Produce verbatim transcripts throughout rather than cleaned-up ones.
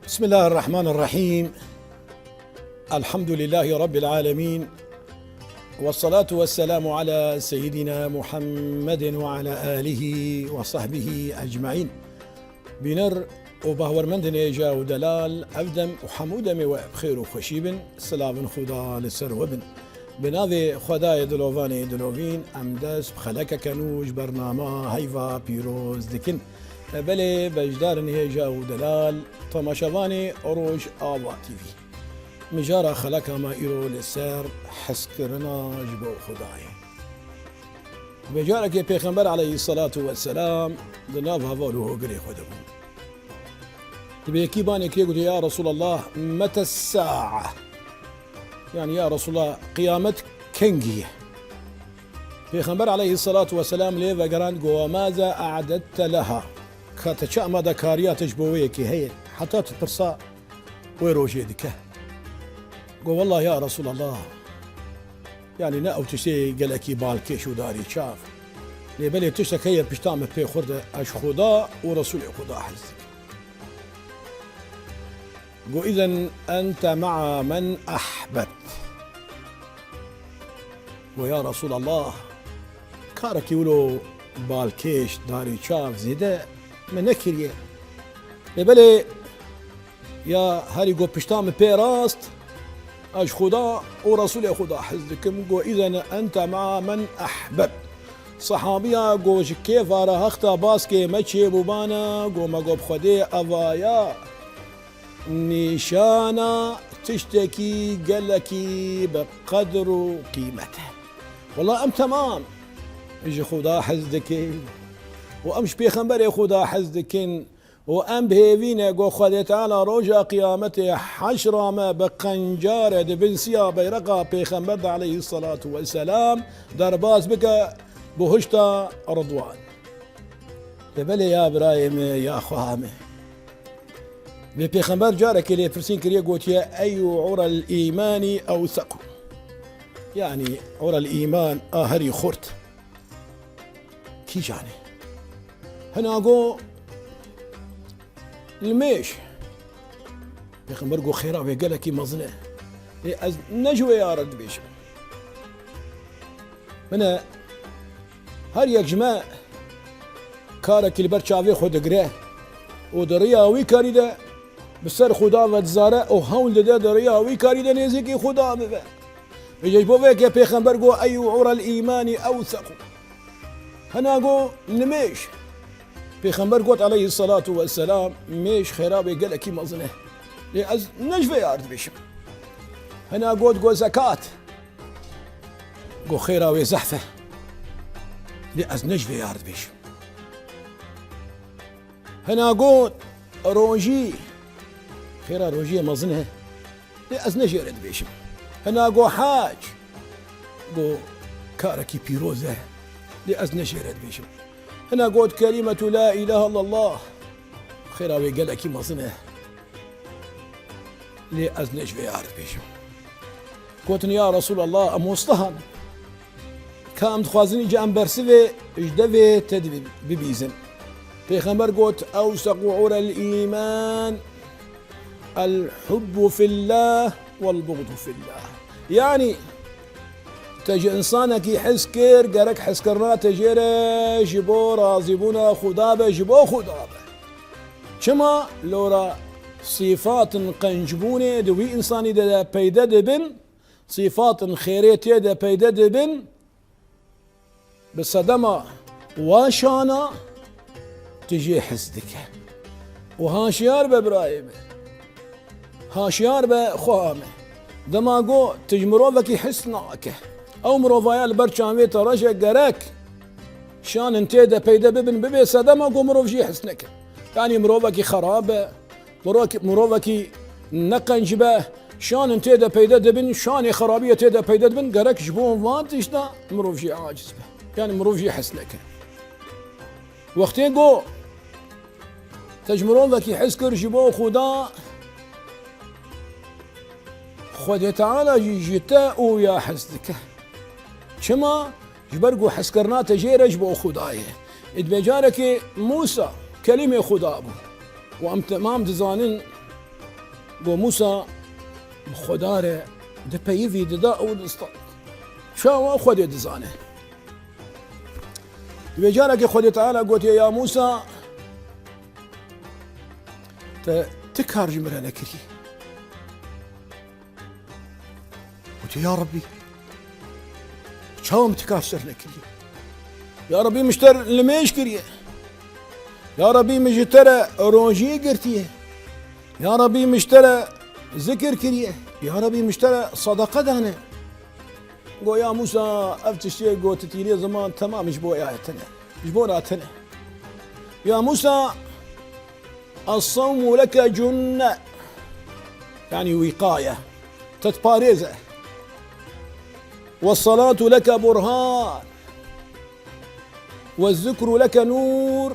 بسم الله الرحمن الرحيم. الحمد لله رب العالمين. والصلاة والسلام على سيدنا محمد وعلى آله وصحبه أجمعين. Bîner û bahwermendên hêja û delal, ev dem û hemû demê we bi xêr û xweşî bin, silavin Xuda li ser we bin. Bi navê Xwedayê dilovanê dilovîn, em dest bi xelekeke nû ji bernama heyva pîroz dikin. E, belê, beşdarên hêja û delal, temaşevanê Rojava T V. Mijara xeleka me îro li ser hezkirina ji bo Xwedayê. Becarekê Pêxember aleyhisselatu vesselam di nav heval û hogirê xwe de bû. Di bi yekî banê kirê gotiye, "Ya Resulallah, mete sa'a?" Yani, "Ya Resulallah, qiyamet kengî ye?" Pêxember aleyhisselatu vesselam lê vegerand, got, "Ve maza a'dedte leha?" Ka te çi amadekariya te ji bo wê yekê heye? Heta tu pirsa wê rojê dike. Got, "Wallah ya Resulallah, yani ne ew tiştê gelekî balkêş û darî çav. Lê belê tiştek heye pişta min pê xurt e, ez ji Xuda û Resulê Xuda hez dikim." Got, "Îzen ente ma'a men ahbebt." Got, "Ya Resulallah, karekî wilo balkêş, darî çav zêde me nekiriye. Lê belê ya herî got pişta min pê rast, ez ji Xuda û Resulê Xuda hez dikim." Got, "Îzen ente ma'a men ahbebt." Sahabiya got, "Ji kêfa re hexta baskê me çêbûbana?" Got, "Me got bi Xwedê eva ya nîşana tiştekî gelekî bi qedr û qîmet e. Wela em temam ji Xuda hez dikin û em ji Pêxemberê Xuda hez dikin û em bi hêvî ne ku Xwedê Teala roja Qiyametê heşra me bi qencare di bin siya beyreqa Pêxember de aleyhisselatu vesselam derbas bike buhişta Ridwan." Lê belê ya birayê me, ya xweha me. Vê Pêxember carekê lêpirsîn kiriye, gotiye, "Eyyû urel îmanî ewseqû?" Yani urel îman a herî xurt kîjan e? Hina got, "Limêj." Pêxember got, "Xêra wê gelekî mezin e. Ê ez ne ji wê ya re dibêjim." Min e, her yek ji me karekî li ber çavê xwe digire û di riya wî karî de bi ser Xuda ve dizare û hewl dide di riya wî karî de nêzîkî Xuda bibe. Vêce ji bo vê yekê Pêxember got, "Eyyû urel îmanî ewseqû?" Hina got, "Nimêj." Pêxember got, aleyhisselatu vesselam, "Mêj xêra wê gelekî mezin e. Lê ez ne ji vê ya re dibêjim." Hina got, got, "Zekat." Got, "Xêra wê zehf e. Lê ez ne ji vê ya re dibêjim." Hina got, "Rojî. Xêra rojiyê mezin e. Lê ez ne jê re dibêjim." Hina got, "Hac." Got, "Karekî pîroz e. Lê ez ne jê re dibêjim." Hina got, "Kelîmetu la îlahe illallah. Xêra wê gelekî mezin e. Lê ez ne ji vê ya re dibêjim." Gotin, "Ya Resulallah, em hostehan. Ka em dixwazin îca em bersivê ji devê te dibi-, bibîzin." Pêxember got, "Ewsequ urel îman el hubbu fillah wel buğdu fillah." Yani, te ji insanekî hez kir, gerek hezkirina te jê re ji bo razîbûna Xuda be, ji bo Xuda be. Çima? Lora sîfatin qencbûnê di wî insanî de, de peyde dibin, sîfatin xêrê tê de peyde dibin, bi sedema wa şana tu jê hez dike. Û haşiyar be birayê min. Haşiyar be xweha me. Dema got tu ji mirovekî hez nake, ew mirovaya li ber çavê te re jî gerek şanên tê de peyde bibin, bibê sedema ku mirov jê hez neke. Yanî mirovekî xerab be, mirov-, mirovekî neqenc be, şanên tê de peyde dibin, şanê xerabiyê tê de peyde dibin, gerek ji bo van tişta mirov jê aciz be. Yanî mirov jê hez neke. Wextê ku te ji mirovekî hez kir ji bo Xuda, Xwedê Teala jî ji te û ya hez dike. Çima? Ji ber ku hezkirina te jê re ji bo Xuda ye. Ê dibê carekê Mûsa kelîmê Xuda bû. Û em temam dizanin Go Mûsa bi Xweda re dipeyivî, dida û dista. Çawa Xwedê dizane. Di vê carekê Xwedê Teala gotiye, "Ya Mûsa, te ti kar ji min re nekirî." Gotiye, "Ya Rebbî, çawa min ti kar ser nekiriye? Ya Rebbî, min ji te re nimêj kiriye. Ya Rebbî, min ji te re rojî girtiye. Ya Rebbî, min ji te re zikir kiriye. Ya Rebbî, min ji te re sedeqe dane." Go, "Ya Mûsa, ev tiştê gotitî lê ziman temam ji bo ya tine. Ji bo na tine. Ya Mûsa, es-sewmu leke cunne." Yanî wîqaye. Te diparêze. "Wes-salatu leke burhan. Wez-zikru leke nur.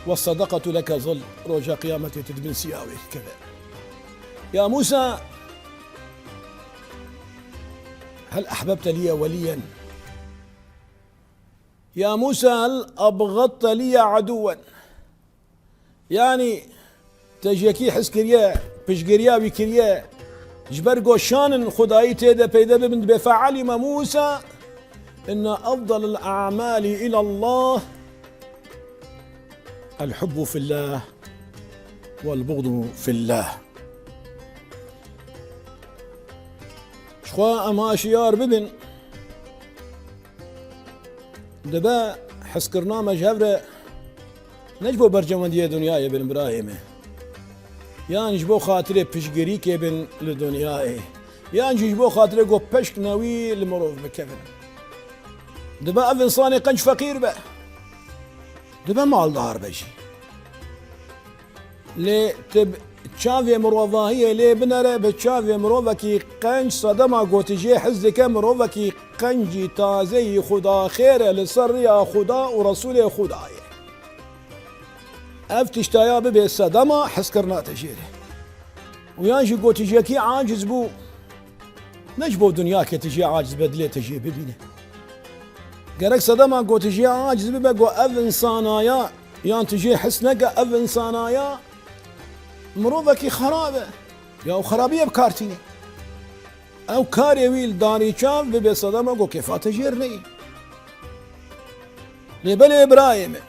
Wes-sedeqetu leke zil." Roja qiyametê tu di bin siya wê dikeve. Ya Mûsa, hel ehbebte liye weliyen. Ya Mûsa, hel ebgadte liye aduwen. Yanî, te ji yekî hez kiriye, piştgiriya wî kiriye, ji ber ku şanên Xwedayî tê de peyde bibin, dibê fe'elime Mûsa inne efdelel a'malî ilallah el hubbu fillah wel buxdu fillah. Ji xwe em ha şiyar bibin, dibe hezkirina me ji hev re ne ji bo bercewendiyê dinyayê bin birayê me, yan ji bo xatirê piştgirîkê bin li dinyayê, yan jî ji bo xatirê ku peşk newî li mirov bikevin. Dibe ev însanê qenc feqîr be, dibe maldar be jî. Lê tu bi çavê mirovahiyê lê binere, bi çavê mirovekî qenc sedema gotijê hez dike, mirovekî qencî tazeyî xudaxêr e li ser riya Xuda û Resûlê Xudayê. Ev tiştaya bibe sedema hezkirina te jê re. Û yan jî gotijekî aciz bû, ne ji bo dinya ke tijê aciz be, dilê te jê bibîne. Gerek sedema gotijê aciz bibe, go ev însanaya, yan tijê his neke ev însanaya mirovekî xerab e. Ya û xerabiye bi kar tîne. Ew karê wî li darî çav bibe sedema go kêfa te jêr neyê. Lê belê birayê min,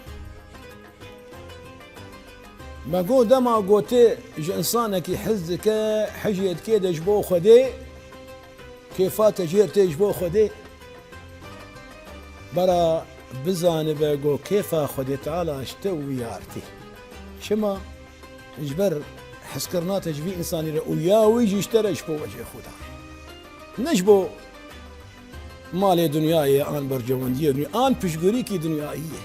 me got dema gotê ji însanekî hez dike, hejê dikê de ji bo Xwedê, kêfa te jêr tê ji bo Xwedê. Bera bizanibe go kêfa Xwedê Teala ji te û wî ya re tê. Çima? Ji ber hezkirina te ji vî însanî re û ya wî jî ji te re ji bo wecihê Xuda. Ne ji bo malê dinyayê an bercewendiyê dinyayê an piştgirîkî dinyayî ye.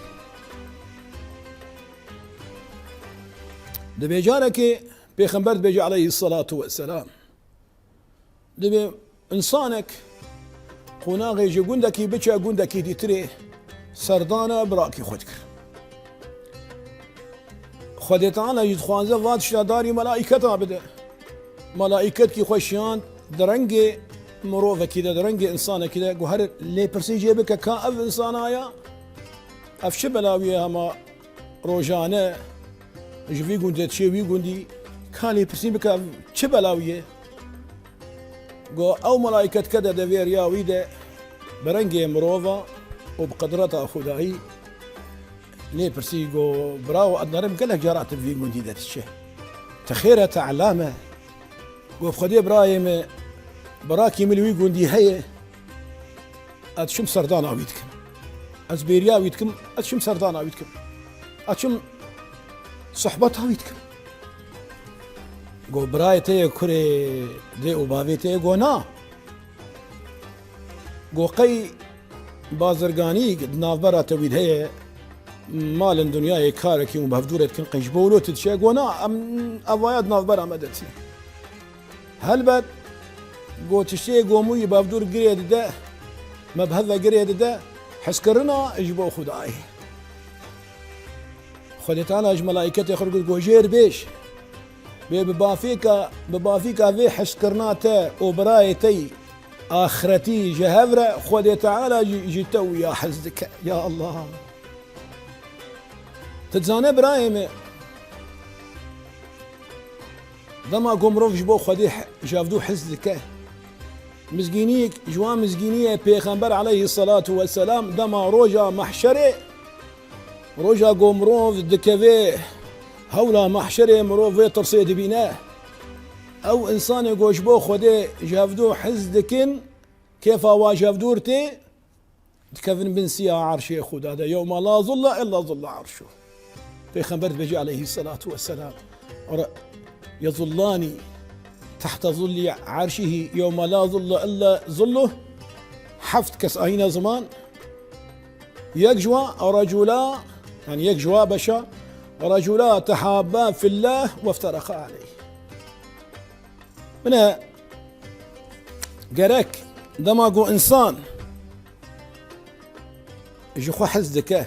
Dibê carekê Pêxember dibêje aleyhisselatu vesselam, dibê însanek qonaxê ji gundekî biçe gundekî dîtirê serdana birakî xwe dikir. Xwedê Teala jî dixwaze va tişta darî melaîketa bide. Melaîketkî xwe şiyand di rengê mirovekî de, di rengê însanekî de, got, "Here lêpirsî jê bike ka ev însana ya, ev çi bela wî ye hema rojane ji vî gundê diçê wî gundî, ka lêpirsî bike ev çi bela wî ye?" Got, "Ew melaîketke de di vê riya wî de bi rengê mirova û bi qedreta Xwedayî lê pirsî, got, 'Birawo, ez nerim gelek cara tu vî gundî de diçe. Tu xêr e, tu elam e?' Got, 'Xwedê birayê min, birakî min li wî gundî heye, ez çim serdana wî dikim. Ez bêriya wî dikim, ez çim serdana wî dikim. Ez çim sohbeta wî dikim.' Got, 'Birayê te ye, kurê dê û bavê te ye?' Got, 'Na.' Got, 'Qey bazirganî di navbera te wî de heye, malên dinyayê karekî û bi hevdû re dikin, qey ji bo wilo tu diçe?' Got, 'Na, em evaya di navbera me de tîne.' Helbet, got, tiştê gomûyî bavdûr girê dide, me bi hev ve girê dide, hezkirina ji bo Xwedayê. Xwedê Teala ji melaîketê xwe got, got, "Jêr bêj. Bê bi bafîka, bi bafîka vê hezkirina te û birayê te yî axretî ji hev re Xwedê Teala jî ji te û ya hez dike." Ya Allah! Tu dizane birayê me, Dema ku mirov ji bo Xwedê he-, ji hevdû hez dike, mizgîniyek ji wan mizgîniyê Pêxember aleyhisselatu vesselam dema roja mehşerê, roja ku mirov dikeve hewla mehşerê, mirov vê tirsê dibîne. Ew însanê ku ji bo Xwedê ji hevdû hez dikin, kêfa wa ji hevdû tê, dikevin bin siya erşê Xuda de. Yewme la zilla illa zilla erşu. Pêxember dibêje aleyhisselatu vesselam, "Re-, yezullani tehte zilli erşihi yewme la zilla illa zilluh." Heft kes ayîne ziman. Yek ji wan recula, yani yek ji wan beşa, recula tehabba fillah wefteraka aleyh. Bine, gerek dema ku însan ji xwe hez dike,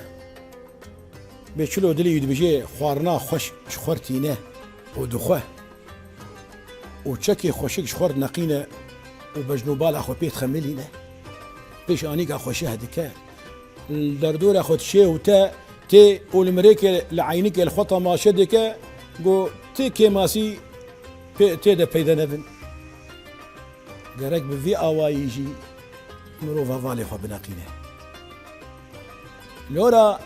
bê çilo dilê wî dibêje, xwarina xweş ji xwe tîne û dixwe. Û çekê xweşik ji xwe neqîne û bejnûbala xwe pê dixemilîne. Pêşanîka xweşe dike. Li derdora xwe dişê û te tê û li mirêkê, li eynikê li xwe temaşe dike, ku tê kêmasî pê, tê de peyde nebin. Gerek bi vî awayî jî mirov hevalê xwe bineqîne. Lora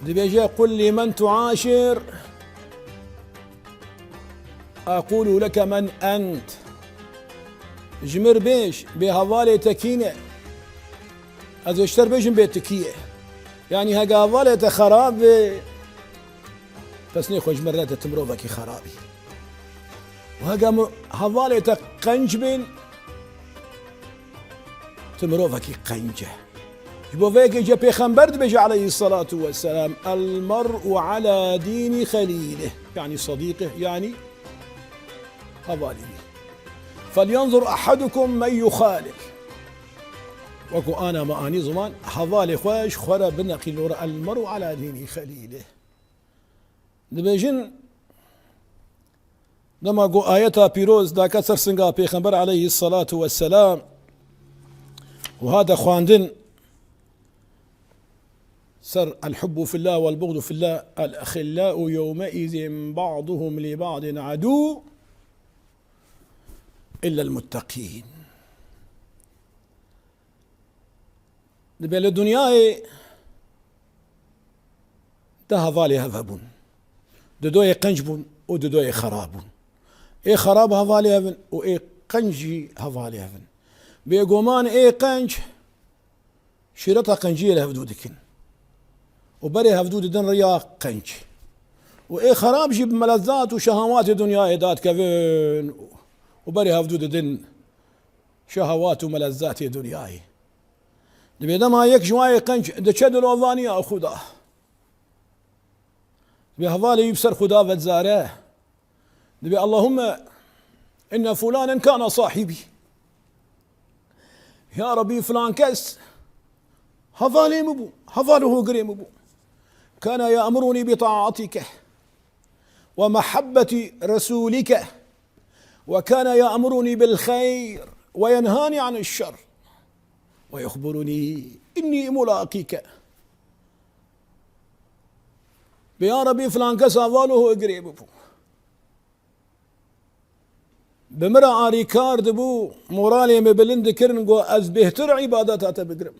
dibêje, "Qul limen tuaşir." "Aqulu leke men ent." Ji mir bêj, bê hevalê te kî ne? Ez ê ji te re bêjim bê tu kî ye. Yanî heke hevalê te xerab be, pesnê xwe ji mir nede, tu mirovekî xerab î. Û heke mi-, hevalê te qenc bin, tu mirovekî qenc e. Ji bo vê yekê jî Pêxember dibêje aleyhisselatu vesselam, "El mer'u ala dînî xelîlih." Yanî sedîqih, yanî hevalî wî. "Felyanzur ahadukum men yuxalil." Wekî ana me anî ziman, hevalê xwe ji xwe re bineqî, lora "El mer'u ala dînî xelîlih." Dibêjin, dema ku ayeta pîroz dake ser singa Pêxember aleyhisselatu vesselam û hate xwendin ser "El hubbu fillah wel buxdu fillah, el axillau yewmeizin ba'duhum li ba'din adu illa el mutteqîn." Dibê li dinyayê du hevalê hev hebûn. Didoyê qenc bûn û didoyê xerab bûn. Ê xerab hevalê hev in û ê qenc jî hevalê hev in. Bêguman ê qenc şîreta qenciyê li hevdû dikin. Û berê hevdû didin riya qenc. Û ê xerab jî bi melezat û şehawatê dinyayê dadikevin û berê hevdû didin şehawat û melezzatê dinyayê. Dibê dema yek ji wan yê qenc diçe dilovaniya Xuda. Dibê hevalê wî bi ser Xuda vedizare. Dibê, "Allahumme inne fulanen kana sahibî." Ya Rebî, filan kes hevalê min bû, heval û hogirê min bû. Kana ya'muruni bi ta'atike ve mehabbeti Resulike. Ve kana ya'muruni bil xeyr ve yenhani anil şer. Ve yuxbiruni inni mulaqike. Bê ya Rebî, filan kes heval û hogirê min bû. Bi min re arîkar dibû, moralê min bilind dikirin, got, "Ez bêhtir îbadeta te bigirim.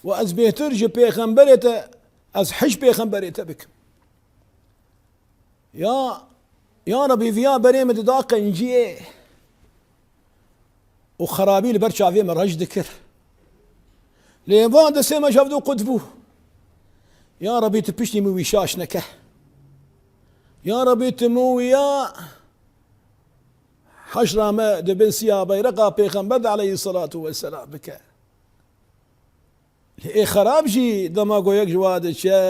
Û ez bêhtir ji pêxemberê te, ez hij pêxemberê te bikim." Ya, ya Rebî, viya berê min dida qenciyê û xerabî li ber çavê min reş dikir. Lê van destê me ji hevdû qut bû. Ya Rebî, tu piştî min wî şaş neke. Ya Rebî, tu min wî ya heşra me di bin siya beyreqa Pêxember de aleyhisselatu vesselam bike. Lê ê xerab jî dema ku yek ji wa diçe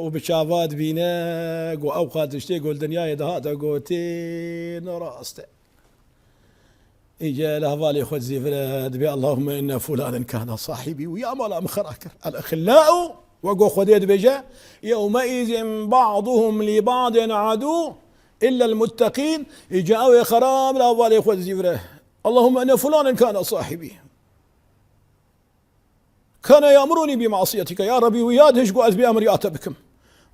û bi çava dibîne, ku ew qas tiştê ku li dinyayê dihate gotê, ne rast e. Îca li hevalê xwe dizîvire, dibê, "Allahumme inne fulanen kana sahibî." Û ya mala min xera kir. El axillau, wek ku Xwedê dibêje, "Yewmeizin ba'duhum li ba'din adu illa el mutteqîn." Îca ew ê xerab li hevalê xwe dizîvire. "Allahumme inne fulanen kana sahibî." Kana ya'muruni bi ma'siyetike. Ya Rebî, wî ya dihêj ku ez bêemriya te bikim.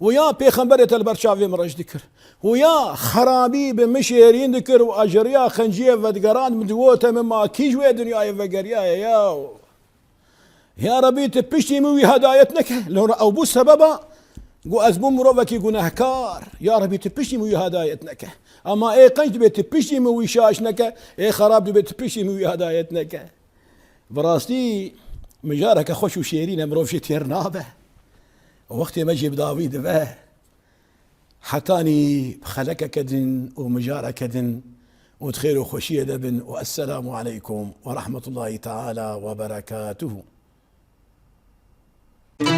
Û ya pêxemberê te li ber çavê min reş dikir. Û ya xerabî bi min şêrîn dikir û ez ji riya xenciyê vedigerand, min digote, min ma kî ji wê dinyayê vegeriyaye ya? Ya Rebî, tu piştî min wî hedayet neke. Lewra ew bû sebeba ku ez bûm mirovekî gunehkar. Ya Rebî, tu piştî min wî hedayet neke. Ama ê qenc dibê tu piştî min wî şaş neke. Ê xerab dibê tu piştî min wî hedayet neke. Bi rastî mijareke xweş û şêrîn e, mirov jê têr nabe. Wextê me jê bi dawî dibe. Hetanî bi xelekeke din û mijareke din û di xêr û xweşiyê de bin û esselamu aleykum ve rahmetullahi teala ve berekatuhu.